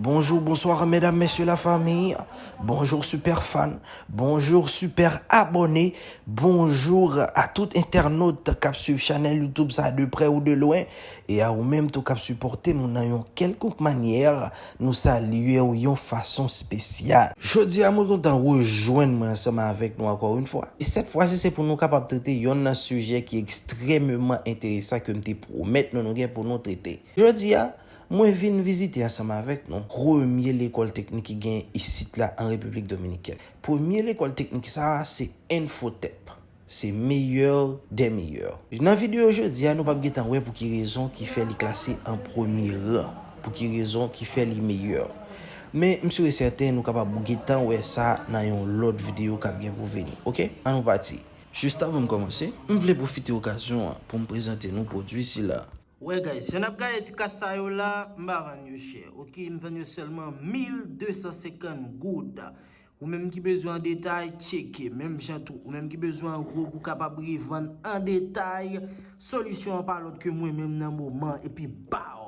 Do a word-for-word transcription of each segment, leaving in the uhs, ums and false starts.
Bonjou, bonswa, medam, mesye, lafanmi. Bonjou, sipè fan. Bonjou, sipè abòne. Bonjou a tout entènot k ap swiv chanèl YouTube sa de prè ou de lwen. E a ou menm tou k ap sipòte nou nan yon kèlkonk manyè, nou salye w yon fason espesyal. Jodi a, mwen kontan rejwenn mwen ansanm avèk nou ankò yon fwa. E sèt fwa si se pou nou kapab trete yonn nan sijè ki ekstrèmeman enteresan ke m te pwomèt nou nou gen pou nou trete. Jodi a, mwen vin vizite ansanm avèk nou premye lekòl teknik ki gen isit la an Repiblik Dominikèn. Premye lekòl teknik sa a se Infotep. Se meyè dè meyè. Nan videyo jodi a, nou p ap gentan wè pou ki rezon ki fè li klase an premye ran, pou ki rezon ki fè li meyè. Men, m si e sèten nou kapab gentan wè sa nan yon lòt videyo k ap gen pou vini. Oke? Ann nou pati. Jis avan m kòmanse, m vle pwofite okazyon an pou m prezante nou pwodui sila. Wè guys, jan n ap gade ti kas sa yo la, m pa vann yo chè, oke? M vann yo sèlman mil de san senkant goud. Ou menm ki bezwen an detay, tcheke. Menm jan tou, ou menm ki bezwen an gwo pou kapab revann an detay, solisyon an pa lòt ke mwen menm nan moman, epi baw!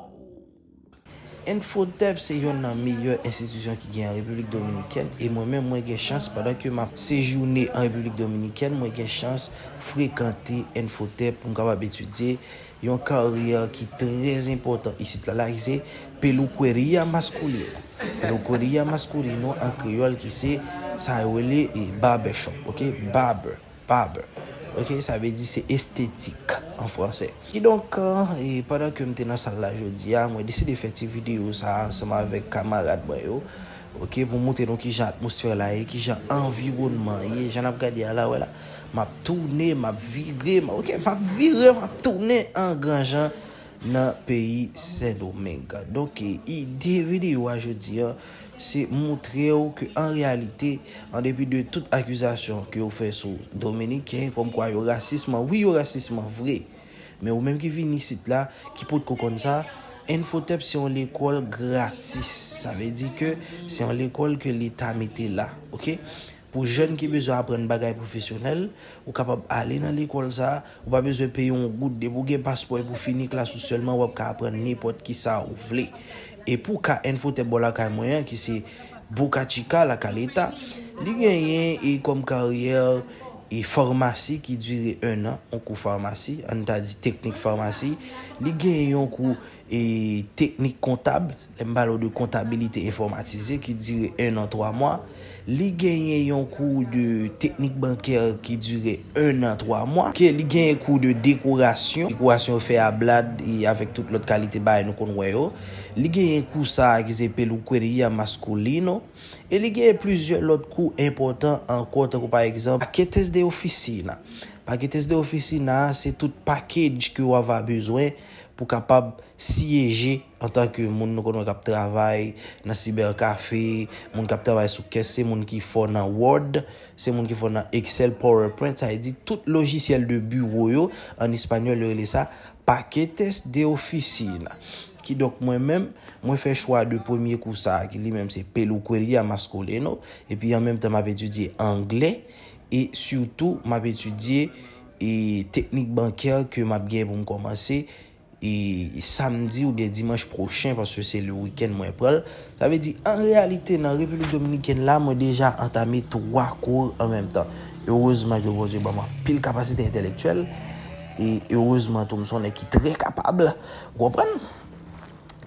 Infotep se yonn nan meyè enstitisyon ki gen an Repiblik Dominikèn, e mwen menm mwen gen chans pandan ke m ap sejounen an Repiblik Dominikèn, mwen gen chans frekante Infotep pou m kapab etidye yon karyè ki trè enpòtan isit la, la ki se peluqueria masculino. Peluqueria masculino an kreyòl ki se sa yo rele e barbershop, oke? Barber, barber. Oke, sa vle di se estetik an fransè. Kidonk, e, pandan ke m te nan sal la jodi a, mwen deside fè ti videyo sa a ansanm avèk kamarad mwen yo. Oke, pou montre nou kijan atmosfè la ye, kijan anviwònman ye, jan n ap gade a la, wè la. M ap tounen, m ap vire, m, oke, m ap vire, m ap tounen an gran jan nan peyi Sendomeng. Donk, e, ide videyo a jodi a, se montre w ke an reyalite, an depi de tout akizasyon ke yo fè sou Dominiken, kòmkwa yo rasisman, wi, yo rasisman vre. Men ou menm ki vin isit la, ki potko konn sa, Infotep se yon lekòl gratis. Sa vle di ke se yon lekòl ke Leta mete la, oke? Pou jèn ki bezwen aprann bagay pwofesyonèl, ou kapab ale nan lekòl sa, ou pa bezwen peye yon goud. Depi w gen paspò epi w fini klas ou sèlman, w ap ka aprann nenpòt ki sa ou vle. E pou ka Infotep bò lakay mwen an, ki se Boca Chica, La Caleta, li genyen e kòm karyè e famasi ki dire en an, yon kou famasi, ann ta di teknik famasi. Li genyen yon kou e teknik kontab, lè m pale w de kontabilite enfòmatize ki dire en an, twa mwa. Li genyen yon kou de teknik bankè ki dire en an, twa mwa. Ke li genyen kou de dekorasyon, dekorasyon yo fè a blad e avèk tout lòt kalite bagay nou konn wè yo. Li genyen kou sa a ki se peluqueria masculino. E li genyen plizyè lòt kou enpòtan ankò, tankou pa egzanp, paquetes de oficina. Paquetes de oficina, se tout package ke w ava bezwen pou kapab siyeje antanke moun nou konnen k ap travay nan siberkafe, moun k ap travay sou kès, se moun ki fò nan Word, se moun ki fò nan Excel, PowerPoint, sa vle di tout lojisyèl de biwo yo, an espanyòl yo rele sa paquetes de oficina. Kidonk mwen menm, mwen fè chwa de premye kou sa a, ki li menm se peluqueria masculino, epi an menm tan m ap etidye anglè, e sitou m ap etidye e teknik bankè ke m ap gen pou m kòmanse e samdi oubyen dimanch pwochen, paske se le wikenn mwen pran l. Sa vle di, an reyalite, nan Repiblik Dominikèn la, mwen deja antame twa kou an menm tan. Erezman ke Bondye ban m anpil kapasite entèlektyèl, e erezman tou, m se yon nèg ki trè kapab, ou konprann?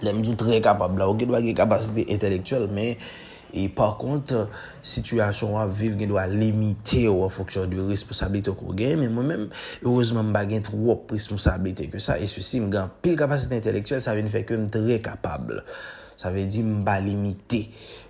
Lè m di w trè kapab la, ou gen dwa gen kapasite entèlektyèl, men e pa kont, sitiyasyon w ap viv gen dwa limite w an fonksyon de responsablite ke w genyen, men mwen menm, erezman, m pa gen twòp responsablite ke sa, e sesi, m gen anpil kapasite entèlektyèl, sa vin fè ke m trè kapab. Sa vle di, m pa limite,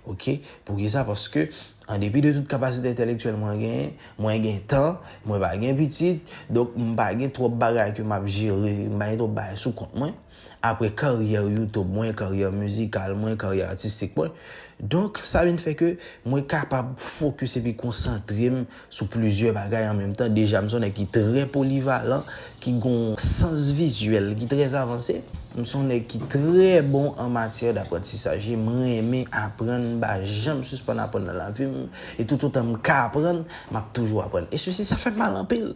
oke? Poukisa? Paske, an depi de tout kapasite entèlektyèl mwen genyen, mwen gen tan, mwen pa gen pitit, donk m pa gen twòp bagay ke m ap jere, m pa gen twòp bagay sou kont mwen. Apre karyè YouTube mwen, karyè mizikal mwen, karyè atistik mwen. Donk, sa vin fè ke mwen kapab fokis epi konsantre m sou plizyè bagay an menm tan. Deja, m se yon nèg ki trè polivalan, ki gen yon sans vizyèl ki trè avanse. M se yon nèg ki trè bon an matyè daprantisaj. E mwen renmen aprann, m pa janm sispann aprann nan lavi m. E toutotan m ka aprann, m ap toujou aprann. E sesi, sa fè m mal anpil.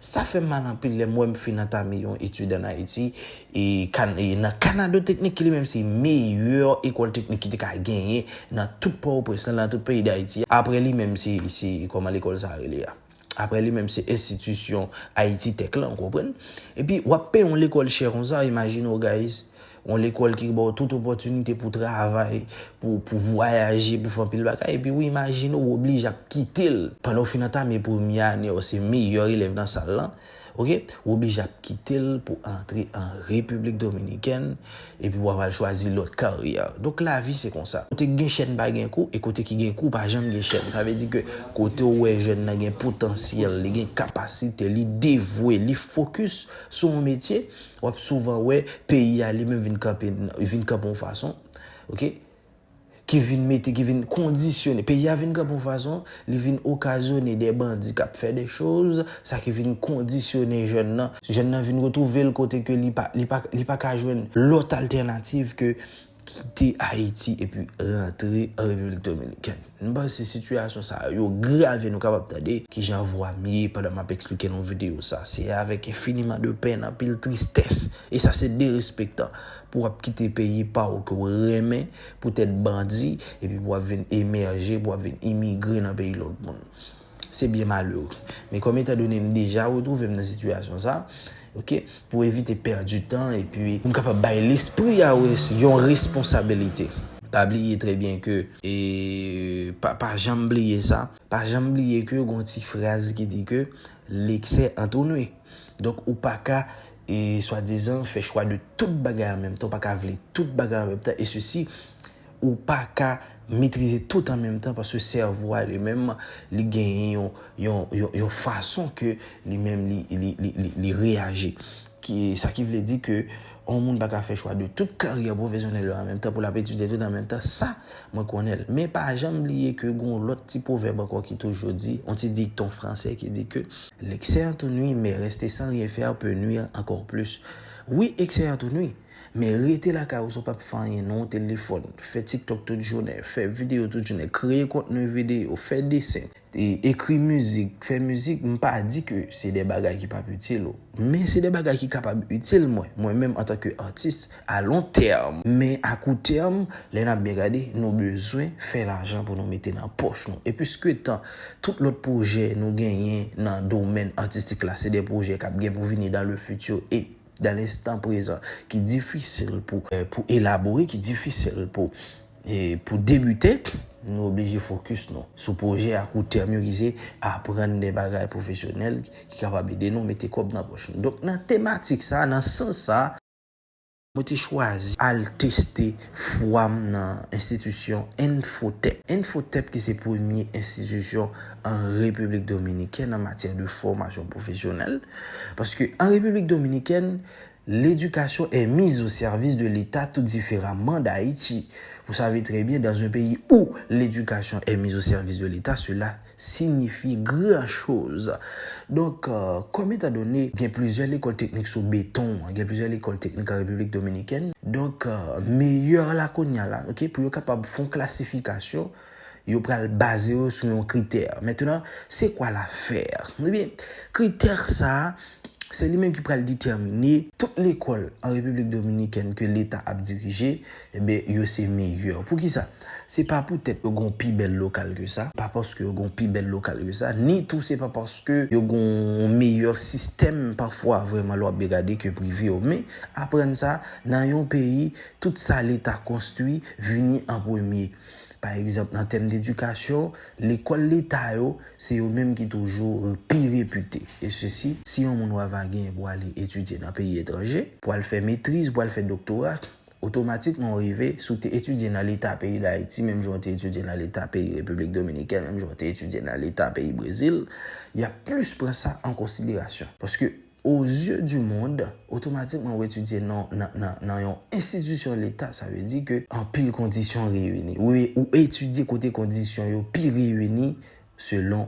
Sa fè m mal anpil lè m wè m fin antame yon etid ann Ayiti, e, kan, e nan Kanado Teknik, ki li menm se meyè ekòl teknik ki te ka genyen nan tout Pòtoprens lan, nan tout peyi Dayiti. Apre li menm se, se, kòman lekòl sa a rele a? Apre li menm se enstitisyon Ayiti Tech lan, ou konprann? Epi w ap peye yon lekòl chè konsa, imajine w, guys. Yon lekòl ki ba w tout opòtinite pou travay, pou, pou vwayaje, pou fè anpil bagay. Epi w imajine w oblije ap kite l pandan w fin antame premye ane w, se meyè elèv nan sal lan. Oke? W oblije ap kite l pou antre an Repiblik Dominikèn, epi w ap al chwazi lòt karyè. Donk, lavi se konsa. Kote ki gen chèn pa gen kou, e kote ki gen kou pa janm gen chèn. Sa vle di ke kote w wè jèn nan gen potansyèl, li gen kapasite, li devwe, li fokis sou yon metye, w ap souvan wè peyi a li menm vin kanpe, vin kanpe yon fason, oke, ki vin mete, ki vin kondisyone. Peyi a vin kanpe yon fason, li vin okazyone de bandi k ap fè de choz, sa ki vin kondisyone jèn nan. Jèn nan vin retwouve l kote ke li pa, li pa, li pa ka jwenn lòt altènativ ke kite Ayiti epi rantre an Repiblik Dominikèn. M panse sitiyasyon sa yo grave, nou kapab tande kijan vwa m ye pandan m ap eksplike nou videyo sa. Se avèk enfiniman de pèn, anpil tristès. E sa se derespektan pou w ap kite peyi pa w ke w renmen, poutèt bandi, epi pou w ap vin emèje, pou w ap vin imigre nan peyi lòt moun. Se byen malere. Men kòm etandone m deja retwouve m nan sitiyasyon sa, oke, pou evite pèdi tan, epi pou m kapab bay lespri a yon responsabilite. Pa bliye trè byen ke, e, pa, pa janm bliye sa, pa janm bliye ke gon ti fraz ki di ke l'excès entraîne. Donk, ou pa ka, e, swadizan fè chwa de tout bagay an menm tan, ou pa ka vle tout bagay an menm tan, e sesi, ou pa ka metrize tout an menm tan, paske sèvo a li menm, li genyen yon, yon, yon, yon fason ke li menm li, li, li, li, li reyaji. Ki, sa ki vle di ke yon moun pa ka fè chwa de tout karyè pwofesyonèl yo an menm tan pou l ap etidye tout an menm tan. Sa, mwen konnen l. Men pa janm bliye ke gon lòt ti pwovèb ankò ki toujou di, yon ti dikton fransè ki di ke l'excès entraîne, mais rester sans rien faire peut nuire encore plus. Wi, excès entraîne, men rete lakay ou san w p ap fè anyen, nan yon telefòn, fè TikTok tout jounen, fè videyo tout jounen, kreye kontni videyo, fè desen, e, ekri mizik, fè mizik, m pa di ke se de bagay ki p ap itil ou. Men se de bagay ki kapab itil mwen, mwen menm antanke atis, a lon tèm. Men a kou tèm, lè n ap byen gade, nou bezwen fè lajan pou nou mete nan pòch nou. E piske tan, tout lòt pwojè nou genyen nan domèn atistik la, se de pwojè k ap gen pou vini dans le futur e dans l'instant présent, ki difisil pou, eh, pou elabore, ki difisil pou, eh, pou debite, nou oblije fokis nou sou pwojè a kou tèm yo ki se aprann de bagay pwofesyonèl ki kapab ede nou mete kòb nan pòch nou. Donk, nan tematik sa, nan sans sa, mwen te chwazi al teste fwa m nan enstitisyon Infotep. Infotep ki se premye enstitisyon an Repiblik Dominikèn an matyè de fòmasyon pwofesyonèl. Paske an Repiblik Dominikèn, l'éducation est mise au service de l'État tout différemment d'Haïti. Vous savez très bien, dans un pays où l'éducation est mise au service de l'État, cela signifie grand chose. Donk, euh, kòm etandone gen plizyè lekòl teknik sou beton, gen plizyè lekòl teknik an Repiblik Dominikèn. Donk, euh, meyè la kounye a la, oke, pou yo kapab fè yon klasifikasyon, yo pral baze yo sou yon kritè. Mentnan, c'est quoi l'affaire? Ebyen, kritè sa a, se li menm ki pral detèmine tout lekòl an Repiblik Dominikèn ke Leta ap dirije, ebyen, yo se meyè. Poukisa? Se pa poutèt yo gon pi bèl lokal ke sa, pa paske yo gon pi bèl lokal ke sa, ni tou se pa paske yo gon meyè sistèm pafwa vrèman lè w ap gade ke prive yo. Men, aprann sa, nan yon peyi, tout sa Leta konstwi vini an premye. Pa egzanp, nan tèm dedikasyon, lekòl Leta yo, se yo menm ki toujou pi repite. E sesi, si yon moun w ava genyen pou ale etidye nan peyi etranje, pou al fè metriz, pou al fè doktora, otomatikman w rive, si w te etidye nan Leta peyi Dayiti, menm jan w te etidye nan Leta peyi Repiblik Dominikèn, menm jan w te etidye nan Leta peyi Brezil, y ap plis pran sa an konsiderasyon. Paske, aux yeux du monde, otomatikman w etidye nan, nan, nan, nan yon enstitisyon Leta, sa vle di ke anpil kondisyon reyini. Ou, ou etidye kote kondisyon yo pi reyini selon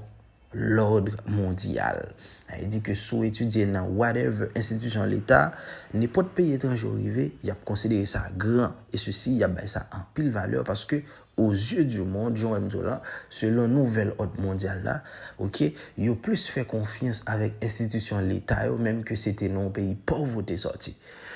l'ordre mondial. Sa vle di ke si w etidye nan whatever enstitisyon Leta, nenpòt peyi etranje w rive, y ap konsidere sa gran. E sesi, y ap bay sa anpil valè paske aux yeux du monde, jan w wè m di w la, selon nouvèl òd mondyal la, oke, yo plis fè konfyans avèk enstitisyon leta yo, menm ke se te nan yon peyi pòv ou te sòti.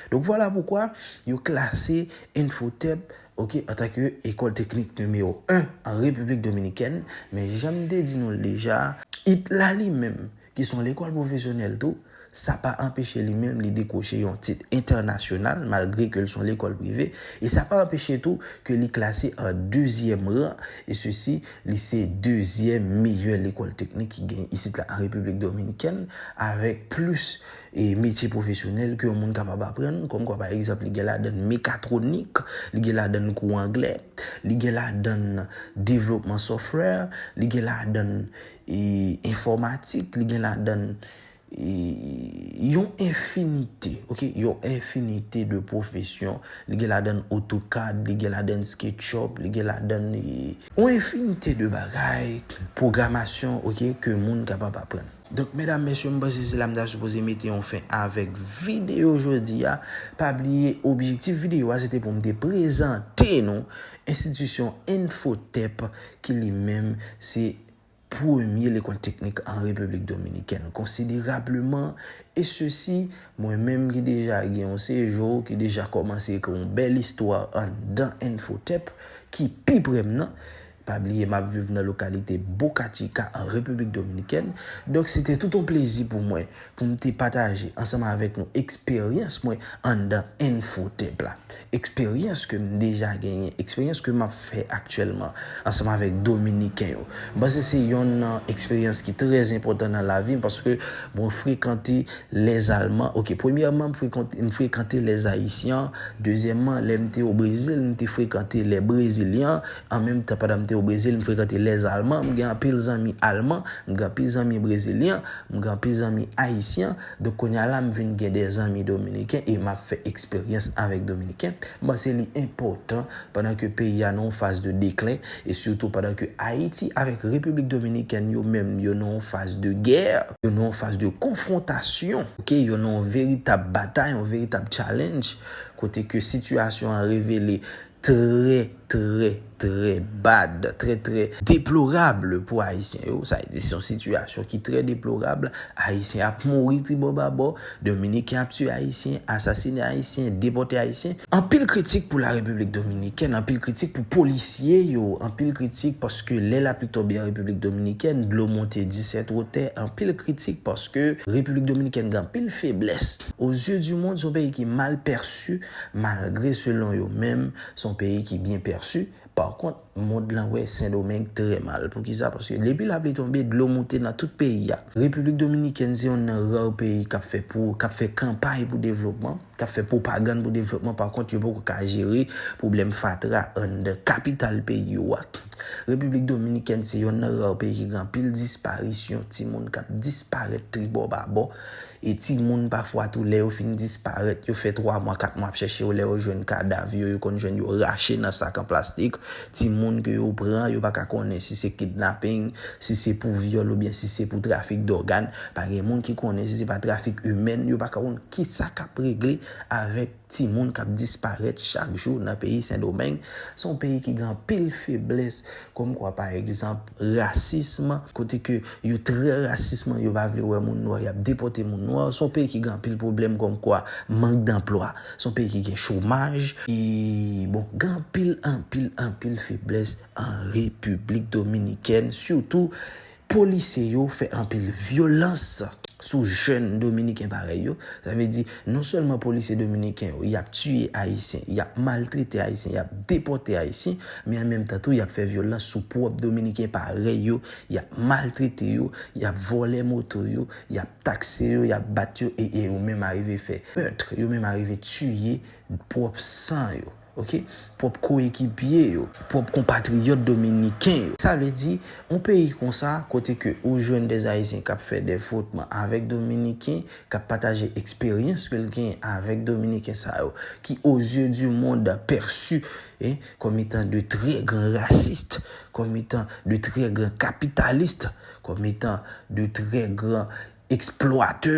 Donk, vwala poukwa yo klase Infotep, oke, antanke ekòl teknik nimewo en an Repiblik Dominikèn, men jan m te di nou l deja, it la li menm, ki se yon lekòl pwofesyonèl tou, sa pa anpeche li menm li dekwoche yon tit entènasyonal, malgre ke l se yon lekòl prive, e sa pa anpeche tou ke li klase an dezyèm ran, e sesi, li se dezyèm meyè lekòl teknik ki gen isit la an Repiblik Dominikèn, avèk plis e metye pwofesyonèl ke yon moun kapab aprann, kòmkwa, pa egzanp, li gen ladann mekatronik, li gen ladann kou anglè, li gen ladann devlopman software, li gen ladann e, enfòmatik, li gen ladann e, yon enfinite, oke, yon enfinite de pwofesyon. Li gen ladann AutoCAD, li gen ladann SketchUp, li gen ladann e, yon enfinite de bagay, pwogramasyon, oke, ke moun kapab aprann. Donk, medam, mesye, m panse se la m ta sipoze mete yon fen avèk videyo jodi a. Pa bliye, objektif videyo a, se te pou m te prezante nou enstitisyon Infotep, ki li menm se premye lekòl teknik an Repiblik Dominikèn konsiderableman, e sesi, mwen menm ki deja gen yon sejou, ki deja kòmanse ekri yon bèl istwa anndan Infotep, ki pi pre m nan. Pa bliye, m ap viv nan lokalite Boca Chica an Repiblik Dominikèn. Donk, se te tout yon plezi pou mwen, pou m te pataje ansanm avèk nou eksperyans mwen anndan Infotep la. Eksperyans ke m deja genyen, eksperyans ke m ap fè aktyèlman ansanm avèk Dominiken yo. M panse se yonn nan eksperyans ki trè enpòtan nan lavi m, paske mwen frekante les Allemands. Oke, premyèman, m frekante, m frekante les Haïtiens. Dezyèmman, lè m te o Brezil, m te frekante les Brésiliens. An menm tan, pandan m te o Brezil, m frekante les Allemands. M gen anpil zanmi alman, m gen anpil zanmi brezilyen, m gen anpil zanmi ayisyen. Donk, kounye a la, m vin gen de zanmi dominiken e m ap fè eksperyans avèk dominiken. M panse li enpòtan pandan ke peyi a nan yon faz de deklen e sitou pandan ke Ayiti avèk Repiblik Dominikèn yo menm, yo nan yon faz de gè, yo nan yon faz de konfwontasyon, oke, yo nan yon veritab batay, yon veritab challenge, kote ke sitiyasyon an revele trè, trè, trè bad, trè, trè deplorab pou Ayisyen yo. Sa vle di, se yon sitiyasyon ki trè deplorab. Ayisyen ap mouri tribò babò, Dominiken ap tiye Ayisyen, asasinen Ayisyen, depòte Ayisyen. Anpil kritik pou la Repiblik Dominikèn, anpil kritik pou polisye yo, anpil kritik paske lè lapli tonbe an Repiblik Dominikèn, dlo monte disèt wotè, anpil kritik paske Repiblik Dominikèn gen anpil feblès. Aux yeux du monde, se yon peyi ki mal pèsi, malgre selon yo menm, se yon peyi ki byen pèsi. Pa kont, mond lan wè Sendomeng trè mal. Poukisa? Paske depi lapli tonbe, dlo moute nan tout peyi a. Repiblik Dominikèn se yonn nan ra peyi k ap fè pou, k ap fè kanpay pou devlopman, k ap fè pwopagann pou devlopman. Pa kont, yo poko ka jere pwoblèm fatra anndan kapital peyi yo a. Repiblik Dominikèn se yonn nan ra peyi ki gen anpil disparisyon timoun k ap disparèt tribò babò. E timoun pafwa tou, lè yo fin disparèt, yo fè twa mwa, kat mwa ap chèche yo, lè yo jwenn kadav yo, yo konn jwenn yo rache nan sak an plastik. Timoun ke yo pran, yo pa ka konnen si se kidnaping, si se pou vyòl oubyen si se pou trafik dògàn. Pa gen moun ki konnen si se pa trafik imèn, yo pa ka konn kisa k ap regle avèk timoun k ap disparèt chak jou nan peyi Sendomeng. Se yon peyi ki gen anpil feblès, kòmkwa, pa egzanp, rasism, kote ke yo trè rasism, yo pa vle wè moun nwa, y ap depòte moun nwa. Se yon peyi ki gen anpil pwoblèm, kòmkwa, mank danplwa. Se yon peyi ki gen chomaj. E, bon, gen anpil, anpil, anpil feblès an Repiblik Dominikèn, sitou polisye yo fè anpil vyolans sou jèn dominiken parèy yo. Sa vle di, non sèlman polisye dominiken yo, y ap tiye Ayisyen, y ap maltrete Ayisyen, y ap depòte Ayisyen, men an menm tan tou, y ap fè vyolans sou pwòp dominiken parèy yo, y ap maltrete yo, y ap vòlè moto yo, y ap takse yo, y ap bat yo, e, e yo menm arive fè meurtre, yo menm arive tiye pwòp san yo. Oke? Pwòp koyekipye yo, pwòp konpatriyòt dominiken yo. Sa vle di, yon peyi konsa, kote ke ou jwenn de Ayisyen k ap fè de fwotman avèk Dominiken, k ap pataje eksperyans ke l genyen avèk Dominiken sa yo, ki, aux yeux du monde, pèsi, en, kòm etan de trè gran rasis, kòm etan de trè gran kapitalis, kòm etan de trè gran eksplwatè.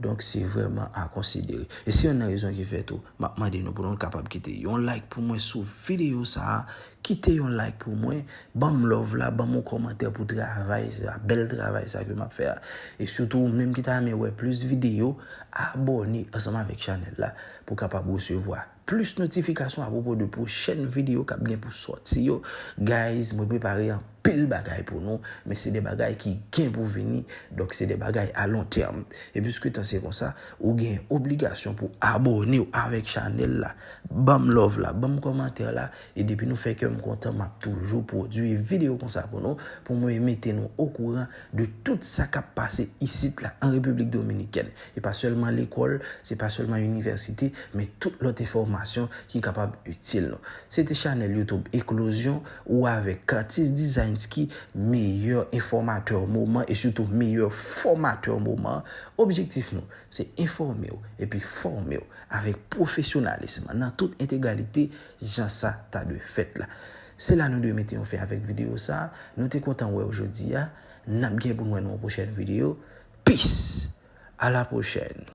Donk, se vrèman a konsidere. E se yonn nan rezon ki fè tou, m ap mande nou pou nou kapab kite yon like pou mwen sou videyo sa a. Kite yon like pou mwen. Ban m love la, ban m yon kòmantè pou travay sa, bèl travay sa ke m ap fè a. E sitou, ou menm ki ta renmen wè plis videyo, abòne ansanm avèk chanèl la pou kapab resevwa plis notifikasyon apwopo de pwochèn videyo k ap gen pou sòti yo. Guys, mwen prepare anpil bagay pou nou, men se de bagay ki gen pou vini, donk se de bagay a lon tèm. E piske tan se konsa, ou gen obligasyon pou abòne w avèk chanèl la, ban m love la, ban m kòmantè la, e depi nou fè kè m kontan, m ap toujou pwodui videyo konsa pou nou, pou mwen mete nou okouran de tout sa k ap pase isit la an Repiblik Dominikèn. E pa sèlman lekòl, se pa sèlman inivèsite, men tout lòt enfòmasyon ki kapab itil nou. Se te chanèl YouTube Eklozyon ou avèk Curtis Designs ki meyè enfòmatè moman e sitou meyè fòmatè moman. Objektif nou, se enfòme w epi fòme w avèk pwofesyonalis nan tout entegralite jan sa ta dwe fèt la. Se la nou dwe mete yon fen avèk videyo sa a. Nou te kontan wè w jodi a. N ap gen pou n wè nan yon pwochèn videyo. Peace! A la pwochèn!